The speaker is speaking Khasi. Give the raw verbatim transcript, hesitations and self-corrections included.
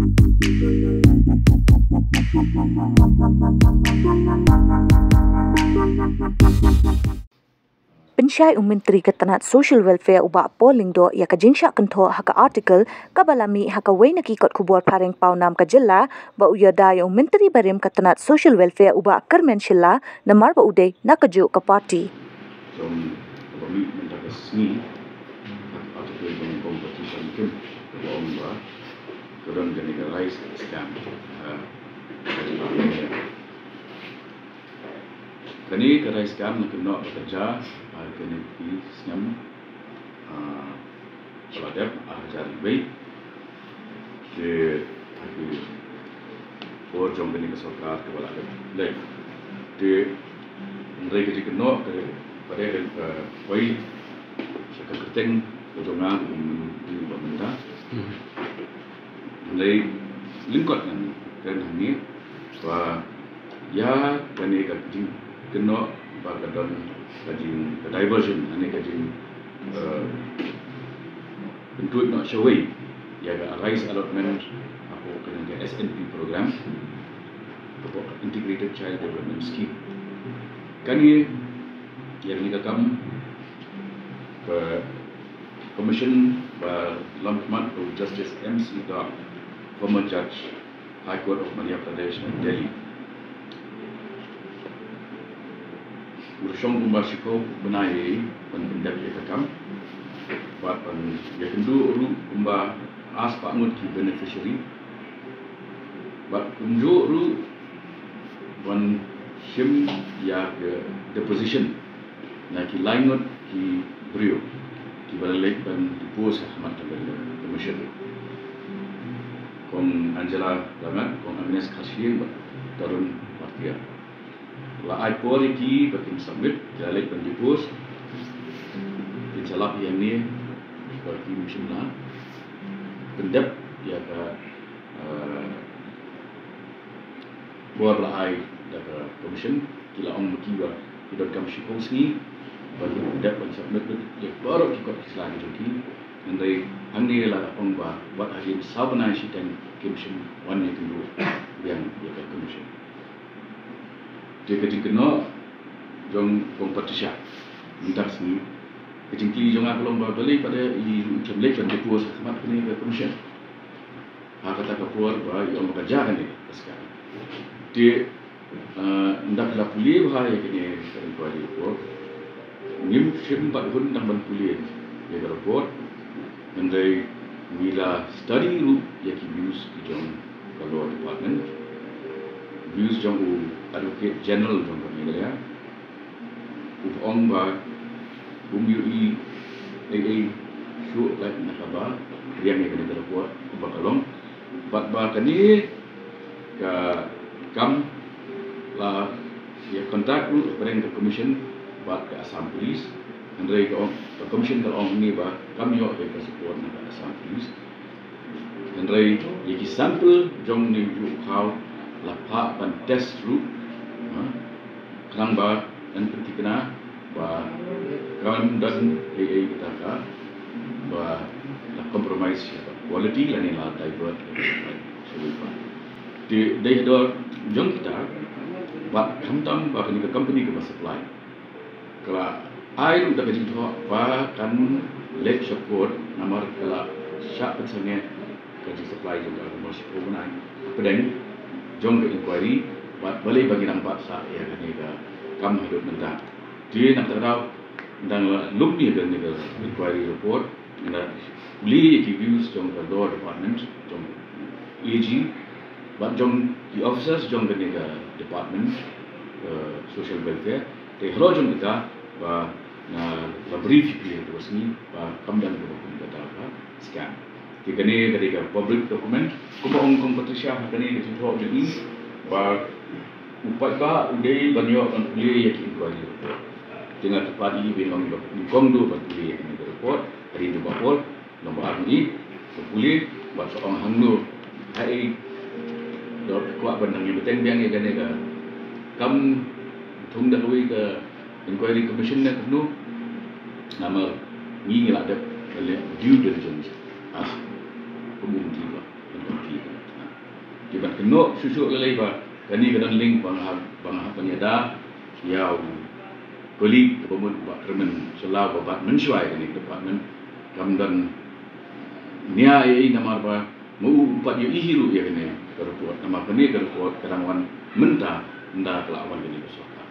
Pynshai u Myntri ka tnat Social Welfare u Bah Paul Lyngdoh ïa ka jingshah kynthoh ha ka article kaba la mih ha kawei na ki kot khubor phareng pawnam ka jylla, ba u ïada ïa u Myntri barim ka tnat Social Welfare u Bah Kyrmen Shylla, namar ba u dei na kajuh ka party. Jong kaba mih mynta ka sngi, ha ka article jong Kong Patricia Kim, kaba ong ba ka don kane ka rice scam ha ka jylla. Kane ka rice scam la kynnoh ba ka jia ha kine ki snem, ah, ba la dep, ar hajar wei. Te ha ki por jong kane ka sorkar kaba la dep leit. Te hynrei ka jingkynnoh ka dei, ka dei ka, ka poi sha ka kyrteng ka jong nga kum u Myntri ba mynta. Hynrei lyngkot ngan kren hangne ba ïa kane ka jingkynnoh ba ka don ka jing, ka diversion, hangne ka jing, eh, pyntuid noh shawei ïa ka rice allotment hapoh kane ka S N P program, hapoh Integrated Child Development Scheme. Kane, ïa kane ka kam ka commission ba lam khmat u Justice M C Dodd, former judge, High Court of Madhya Pradesh, Delhi. U la shong kumba shiphew bnai ban pyndep ïa ka kam bad ban ïakynduh ruh kumba arspah ngut ki beneficiary bad kumjuh ruh ban shim ïa ka deposition na ki lai ngut ki briew kiba la leit ban depose ha khmat ka commission. Kong Angela Langat, Kong Agnes Kharshiing bad Tarun Martia. La ai por ïa ki ba kin submit, ki la leit ban depose. Kin sa lap ïa hangne ba kim shym la pyndep ïa ka, eh, por la ai da ka commission. Ki la ong ba ki ba ki donkam shiphew sngi ban pyndep ban submit ïa baroh ki kot ki sla ki jong ki. Hynrei hangne la ong ba wat hadien saw bnai shiteng kim shym wan ïakynduh biang ïa ka commission. Te ka jingkynnoh jong Kong Patricia mynta ka sngi, ka jingkylli jong nga ka long ba balei pat i ruh i khlem leit ban depose ha khmat kane ka commission ha kata ka por ba i ong ba ka jia kane ka scam. Te, ah, ynda phi la pule bha ïa kane ka inquiry report, ngim shim pat hun tang ban pule ïa ka report. Hynrei ngi la study ruh ïa ki views ki jong ka law department, views jong u Advocate General jong ka Meghalaya. U ong ba um ïohi ei ei shuh lait na kaba pdiang ïa kane ka report kumba ka long. Bad ba kane ka kam la ïa contact ruh hapdeng ka commission bad ka Assam Police. Hynrei ka ong, ka commission ka la ong hangne ba kam ïoh ïa ka support na ka Assam Police. Hynrei ïa ki sample jong une u khaw la phah ban test ruh, ha, khnang ba yn pynthikna ba kan don ei ei kata ka ba la compromise ïa ka quality lane la divert ïa ka supply sha u. Te dei hador jong kita bad khamtam ba kane ka company kaba supply ka la ai ruh da ka jingthoh ba kan leit sha court namar ka la shah pynsangeh ka jingsupply jong ka kumba shiphew bnai hapdeng jong ka inquiry bad balei ba ngi nang bat sah ïa kane ka kam haduh mynta. Te na kata ka daw dang la lum ïa kane ka inquiry report, nga pule ïa ki views jong ka law department, jong A G bad jong ki officers jong kane ka department, eh, social welfare. Te halor jong kata ba nga la brief ïa phi ha kane ka sngi ba kam don kaba kum kata ka scam. Te kane ka dei ka public document kumba ong Kong Patricia ha kane ka jingthoh jong i ba u paidbah u dei ban ïoh ban pule ïa ki inquiry report. Te nga kyrpad ïa i ba in long ba nyngkong duh ban pule ïa kane ka report. Hadien jong ba pule, long ba ar ngi ka pule bad sa ong hangno, haei, dei kwah ban nang ïa bteng biang ïa kane ka kam thung da kawei ka inquiry commission ne kumno. Namar ngi ngi la dep ban leh due diligence as ka bun ti ba ban ti. Ki ban kynnoh shuh shuh lei lei ba kane ka don link ba nga hap, ba nga hap ban ïada ïa u colleague kaba mut Bah Kyrmen Shylla ba bat mynshuwa ïa kane ka department. Kam don nia ei ei namar ba ma u u pat ïohi hi ruh ïa kane ka report, namar kane ka report ka dang wan mynta, ynda ka la wan kane ka sorkar.